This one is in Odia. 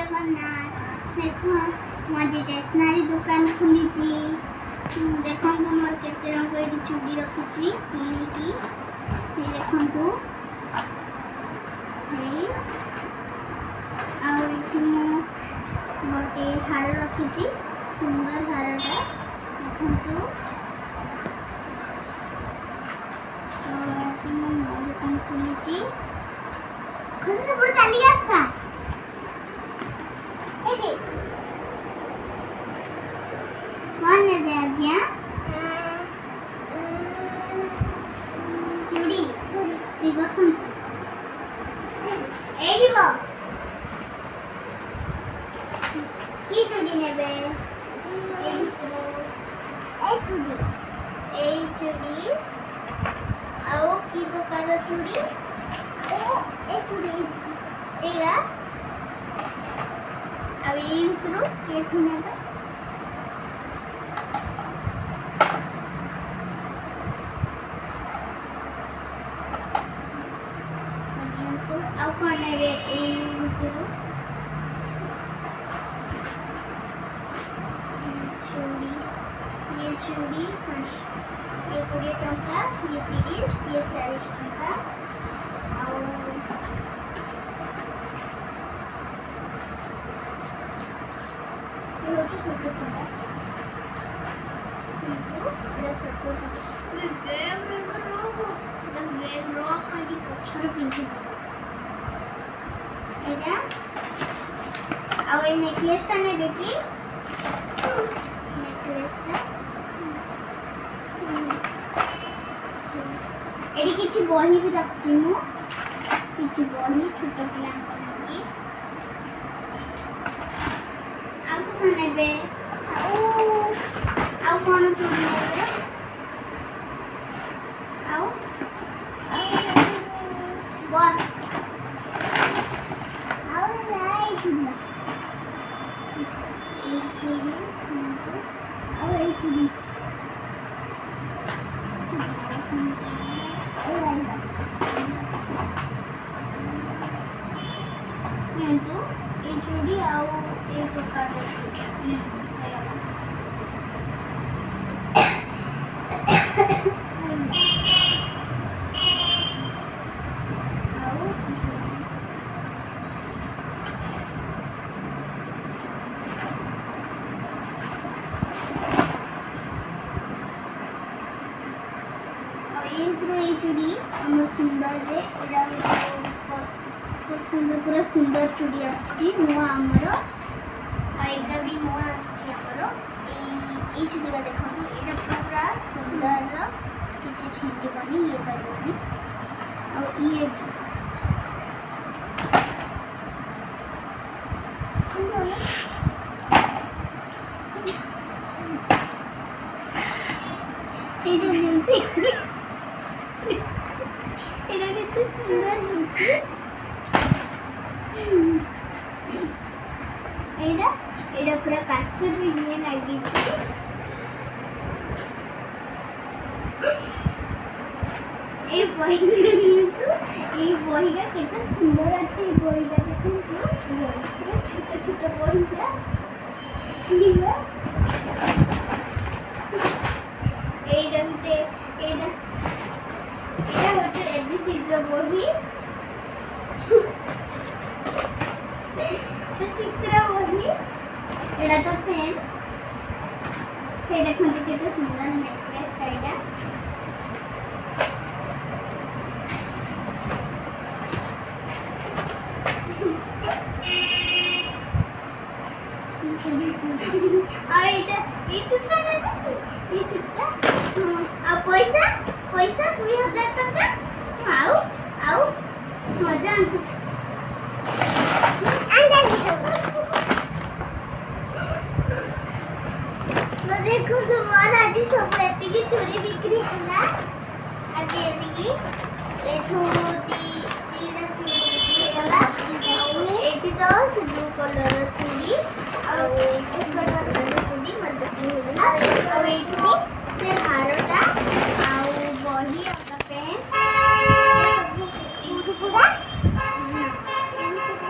ଜଗନ୍ନାଥ। ଦେଖ, ମୁଁ ଆଜି ଷ୍ଟେସନାରୀ ଦୋକାନ ଖୋଲିଛି। ଦେଖନ୍ତୁ, ମୋର କେତେ ରଙ୍ଗ ଏଠି ଚୁଡ଼ି ରଖିଛି କିଣିକି। ଏଇ ଦେଖନ୍ତୁ, ଏଇ। ଆଉ ଏଠି ମୁଁ ଗୋଟେ ହାର ରଖିଛି, ସୁନ୍ଦର ହାରଟା ଦେଖନ୍ତୁ। ତ ଏଠି ମୁଁ ମୋ ଦୋକାନ ଖୋଲିଛି। ଖୁସି, ସେପଟେ ଚାଲିକି ଆସିଥା। ଏଇଠି କଣ ନେବେ ଆଜ୍ଞା? ଚୁଡ଼ି? ଏଇ ବସନ୍ତୁ, ଏଇଠି ବ। କି ଚୁଡ଼ି ନେବେ ଏଇ ଭିତରୁ? ଏଇ ଚୁଡ଼ି। ଏଇ ଚୁଡ଼ି? ଆଉ କି ପ୍ରକାର ଚୁଡ଼ି? ଓ, ଏଇ ଚୁଡ଼ି। ଏଇରା? ଆଉ ଏଇ ଭିତରୁ କେଠୁ ନେବେ? ନିଅନ୍ତୁ। ଆଉ କଣ ନେବେ ଏଇ ଭିତରୁ? ଚୁଡ଼ି, ଇଏ ଚୁଡ଼ି 5, ଇଏ 20 ଟଙ୍କା, ଇଏ 30, ଇଏ 40 ଟଙ୍କା। ଆଉ ଇଏ ହେଉଛି 70 ଟଙ୍କା। କିନ୍ତୁ ଏଇଟା 70 ଟଙ୍କା। ବ୍ୟାଗ୍ ରଖ, ଏଇଟା ବ୍ୟାଗ୍ ରଖ, ଏଇଠି ପଛରେ ପିନ୍ଧିବ ଏଇଟା। ଆଉ ଏଇ ନେକଲେସଟା ନେବେ କି? ନେକଲେସଟା ଏଠି। କିଛି ବହି ବି ରଖିଛି ମୁଁ, କିଛି ବହି ଛୋଟ ପିଲାଙ୍କ ଲାଗି। ଆଉ କଣ ନେବେ? ଆଉ ଆଉ କଣ ଚୁଡ଼ି ନେବେ? ଆଉ ବସ୍। ଆଉ ଏଇ ଚୁଡ଼ି। ଏଇ ଚୁଡ଼ି ନିଅନ୍ତୁ। ଆଉ ଏଇ ଚୁଡ଼ି। ଆଉ ଏଇଟା। ନିଅନ୍ତୁ ଏଇ ଚୁଡ଼ି ଆଉ ଏଇ ପ୍ରକାରର ଚୁଡ଼ି ନିଅନ୍ତୁ, ହେଇଗଲା। ଆଉ ଆଉ ଏଇଥିରୁ ଏଇ ଚୁଡ଼ି ଆମର ସୁନ୍ଦରରେ, ଏଇଟା ବହୁତ ସୁନ୍ଦର, ପୁରା ସୁନ୍ଦର ଚୁଡ଼ି ଆସିଛି ନୂଆ ଆମର। ଆଉ ଏଇଟା ବି ନୂଆ ଆସିଛି ଆମର। ଏଇ ଏଇ ଚୁଡ଼ିଟା ଦେଖନ୍ତୁ, ଏଇଟା ପୁରା ସୁନ୍ଦରର, କିଛି ଛିଣ୍ଡିବନି, ଇଏ କରିବନି। ଆଉ ଇଏ ବି ଛିଣ୍ଡିବନି। ଏଇଟା ଯେମିତି, ଏଇଟା କେତେ ସୁନ୍ଦର ହେଇଛି। ଏଇଟା ଏଇଟା ପୁରା କାଚରେ ଇଏ ଲାଗିଛି। ଏଇ ବହିଟା ନିଅନ୍ତୁ। ଏଇ ବହିଟା କେତେ ସୁନ୍ଦର ଅଛି। ଏଇ ବହିଟା ଦେଖନ୍ତୁ, ପୁରା ଛୋଟ ଛୋଟ ବହିଟା ଏଇଟା। ଏଇଟା ଗୋଟେ, ଏଇଟା ଏଇଟା ହଉଛି ଏବିସିଡିର ବହି, ଚିତ୍ର ବହି। ଏଇଟା ତ ପେନ୍। ସେ ଦେଖନ୍ତୁ, କେତେ ସୁନ୍ଦର ନେକଲେସଟା ଏଇଟା। ଆଉ ଏଇଟା, ଏଇ ଚୁଡ଼ିଟା ନେବେ? ଏଇ ଚୁଡ଼ିଟା? ହଁ। ଆଉ ପଇସା, ପଇସା 2000 ଟଙ୍କା। ଆଉ ଆଉ ହଁ, ଯାଆନ୍ତୁ। ଆଞ୍ଜଳି ସବୁ। ତ ଦେଖନ୍ତୁ, ମୋର ଆଜି ସବୁ ଏତିକି ଚୁଡ଼ି ବିକ୍ରି ହେଲା। ଆଜି ଏତିକି, ଏଠୁ ଦିଟା ଚୁଡ଼ି ବିକ୍ରି ହେଇଗଲା। ଆଉ ଏଇଠି ତ